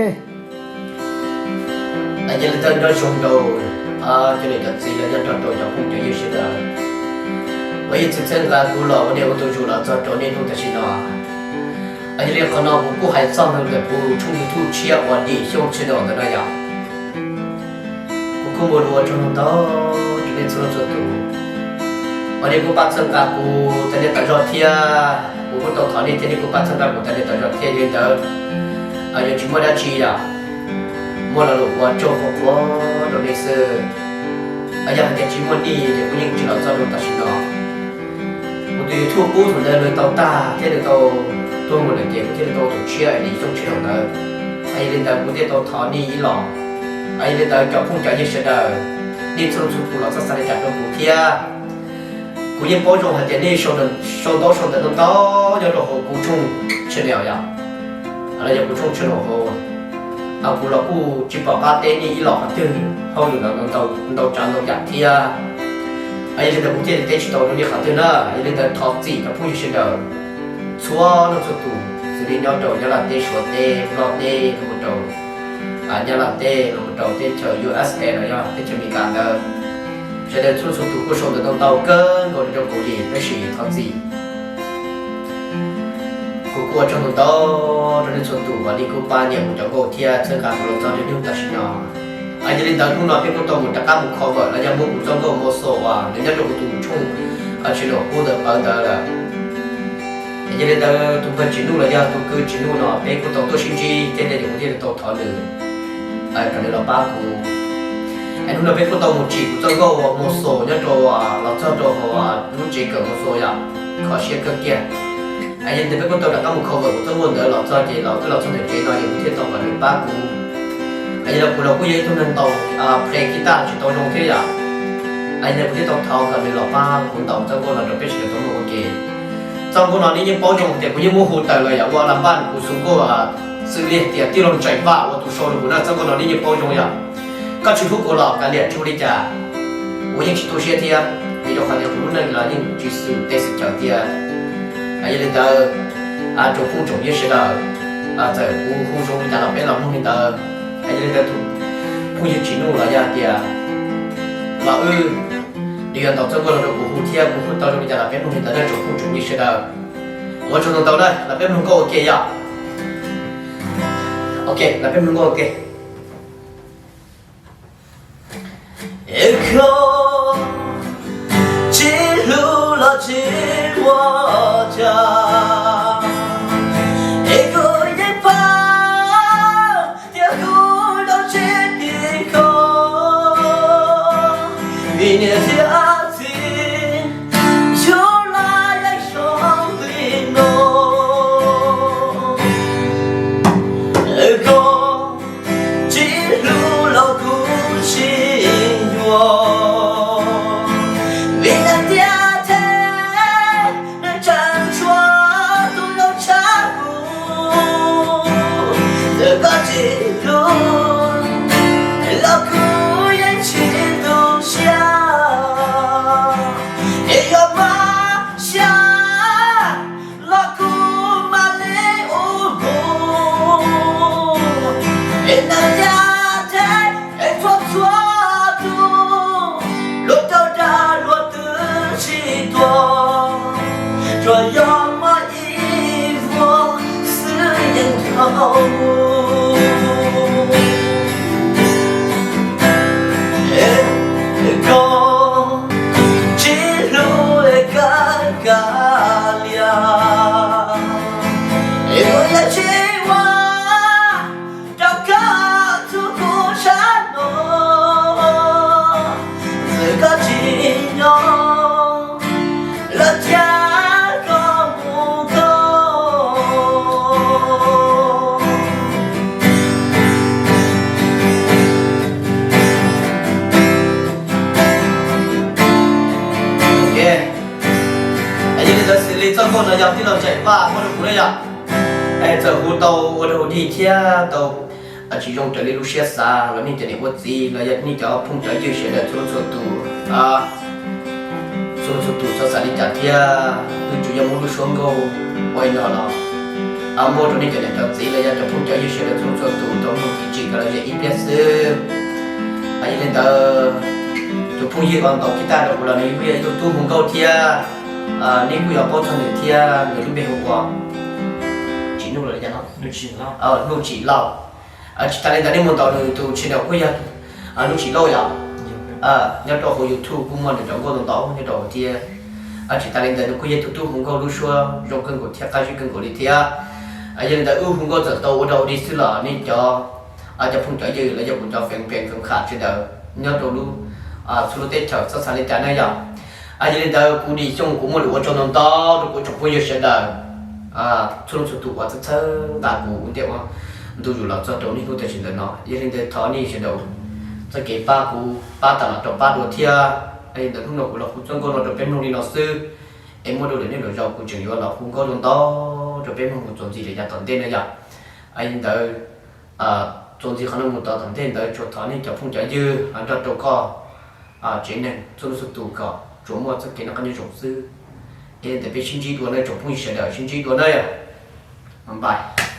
Yog li ntawd nyob zoo rau cov niam cov txiv los yog nrog rau cov phooj cov ywg sawv daws uas yeej txhawb nqa kuv los ua niam ua txiv zus los txog rau niaj hnub tam sim no. Yog li qhov no kuv kuj hais txog ntawm kuv tshooj YouTube tshiab uas Dim Xyooj Channel ntawm no yom. Kuv kuj mus ua tsaug ntau rau nej txhua leej txhua tus uas nej kuj pab txhawb nqa kuv tau niaj tau zog thiab kuv kuj tau thov nej thiab nej kuj pab txhawb nqa kuv tau niaj tau zog thiab. Yog li ntawd yuav tsis muaj dab tsi yom, muaj lo lus ua tsaug qhuas qhuas rau nej xwb. Yog hais tias tsis muaj nej ces kuv yeej tsis los txog rau tam sim no. Kuv tus YouTube qub thaum ntawd nws tau tag thiab nws tau tuag mus lawm ces kuv thiaj li tau tus tshiab Dim Xyooj Channel ntawd. Yog li ntawd kuv thiaj tau thov nej ib los. Yog li ntawd cov phooj cov ywg sawv daws, nej txhua leej txhua tus los txhob xav li cas rau kuv thiab. Kuv yeej paub zoo hais tias nej sau ntaub sau ntawv ntau ntau nyob rau hauv kuv tshooj channel yom, los yog kuv tshooj channel hauv. Kuv los kuj tsis pom qab teb nej ib los qhov twg hauj lwm los ntau tsav ntau yam thiab. Yog li ntawd kuv thiaj li teb tsis tau rau nej qhov twg na. Yog li ntawd thov txim cov phooj ywg sawv daws txhua leej txhua tus, xws li nyob rau Nyab Laj teb, Suav teb, Nplog teb, los rau Nyab Laj teb, los rau teb chaws U S A los yog teb chaws Amelikas ntawd, sawv daws txhua txhua tus kuj sau ntawv ntau ntau kawg nkaus rau kuv li, tab sis thov txim. Kuv kuj ua tsaug ntau ntau rau nej txhua tus uas nej kuj pab nyiam kuv cov nkauj thiab txhawb nqa kuv los txog rau hnub tam sim no. Yog li ntawd hnub no peb kuj tau mus rov qab mus cover los yog muab kuv txoj nkauj Mozo uas nws nyob rau kuv tus tshooj channel qub ntawd pawv ntawd lawm. Yog li ntawd tus pawg Tsim Nuj los yog tus kwv Tsim Nuj no peb kuj tau tuaj sib ntsib thiab ces kuv thiaj li tau thov nws kom nws los pab kuv. Es hnub no peb kuj tau mus tsim kuv txoj nkauj Mozo nyob rau los txog rau hauv lub tsev kawm Mozo yom, kho siab kawg kiag. Yog li ntawd peb kuj tau rov qab mus cover kuv txoj nkauj ntawd los txog ces los twb los txog ntawm tsev no ces kuv thiaj tau kom nws pab kuv. Yog li kuv los kuj yog ib tug neeg ntaus play guitar tsis tau zoo thiab yom. Yog li kuv thiaj tau thov kom nws los pab kuv ntaus txoj nkauj no rau peb sawv daws tau mloog ua ke. Txoj nkauj no nej yeej paub zoo tias kuv yeej muab hu tawm los yom, ua las npaj kuv xus nkauj xws li tias tij laug Ntsaim Vaj uas tus sau rau kuv na, txoj nkauj no nej yeej paub zoo yom. Koj tsis hlub kuv los kav liam tsis ua li cas, kuv yeej tsis tu siab thiab, vim rau qhov tias kuv lub neej los yeej tsis xwm teb xwm chaw tiag. Yog li ntawd, tsoom phooj tsoom ywg sawv daws, txawm kuv hu zoo li cas los peb los mloog li ntawd. Yog li ntawd tus phooj ywg Tsim Nuj los yog hais tias los wb, nws yuav ntaus txoj nkauj no rau kuv hu thiab kuv hu tau zoo li cas los peb mloog li ntawd na tsoom phooj tsoom ywg sawv daws. Ua tsaug ntau ntau na, los peb mloog nkauj ua ke yom. Ok, los peb mloog nkauj ua ke. Es koj tsis hlub los tsis ua cas, es kuv yeej paub tias kuv zoo tsis tim koj, vim niam thiab txiv yus los yeej zoo li no. Es koj tsis hlub los kuv tsis yuam, vim neeg tiag thiab neeg tseem tshuav tus zoo tshaj kuv. Txawm koj tsis hlub los kuv yeej tsis tu siab, es yuav mob siab los kuv mam li ua mus. Es neeg tiag thiab neeg tseem tshuav tus zoo rau dag luag twb tsis tuag, tsuas yog muaj ib vuag xwb yeej dhau. Es koj tsis hlub es kav kav liam, es kuv yuav tsis ua rau koj tu kuv tshaj no. Txawm koj tsis nyob los cia koj mus koj. Yog li ntawd xws li txoj nkauj no yog tij laug Ntsaim Vaj muab rau kuv na yom. Es txawm hu tau ua rau dig thiab tau tsis zoo raws li lub siab xav los nej cov niam ua txiv los yog nej cov phooj cov ywg sawv daws txhua txhua tus, txhua txhua tus txhob xav li cas thiab. Wb tsuas yog muab lub suab nkauj ua li no los muab rau nej cov niam cov txiv los yog cov phooj cov ywg sawv daws txhua txhua tus tau Li ntawd, tus phooj ywg uas ntaus kiv taj rau kuv los nws kuj yog ib tug tub hu nkauj thiab, neb kuj yuav paub txog nws thiab, nws lub npe hu ua Tsis Nuj los li cas no? Nuj Tsim Lauj. Tsis tas li ntawd nej mus ntaus nws tus channel kuj yog Nuj Tsim Lauj yom. Nyob rau hauv YouTube kuj muaj nws cov nkauj ntau ntau nyob rau hauv thiab. Tsis tas li ntawd nws kuj yog ib tug tub hu nkauj lub suab zoo kawg nkaus thiab qab zib kawg nkaus li thiab. Yog li ntawd wb hu nkauj txawm tau ua rau hauv li xwb los nej cov, cov phooj cov ywg los yog kuv cov feem pem feem qham sawv daws nyob rau lub, txhua lub teb chaws txhob xav li cas na yom. Yog li ntawd kuv Dim Xyooj kuv muaj lus ua tsaug ntau ntau rau kuv tsoom phooj ywg sawv daws, txhua leej txhua tus uas txhawb txhawb nqa kuv ua ntej ua ntu zus los txog rau niaj hnub tam sim ntawd no. Yog li ntawd thov nej sawv daws txoj kev pab kuv pab tas los rau pab dua thiab. Yog li ntawd hnub no kuv los hu txoj nkauj no rau peb mloog li no xwb, es muaj dua lwm hnub lwm zaus kuv tseem yuav los hu nkauj zoo ntau rau peb mloog mus txuas ntxiv rau yav tom ntej na yom. Yog li ntawd, txuas ntxiv qhov no mus tom tom ntej ntawd tsuas thov nej cov phooj cov ywg nrog rau koj tsev neeg txhua leej txhua tus kom tsuas muaj txoj kev noj qab nyob zoo xwb. Yog li ntawd peb sib ntsib dua na tsoom phooj ywg sawv daws, sib ntsib dua na yom. Bye.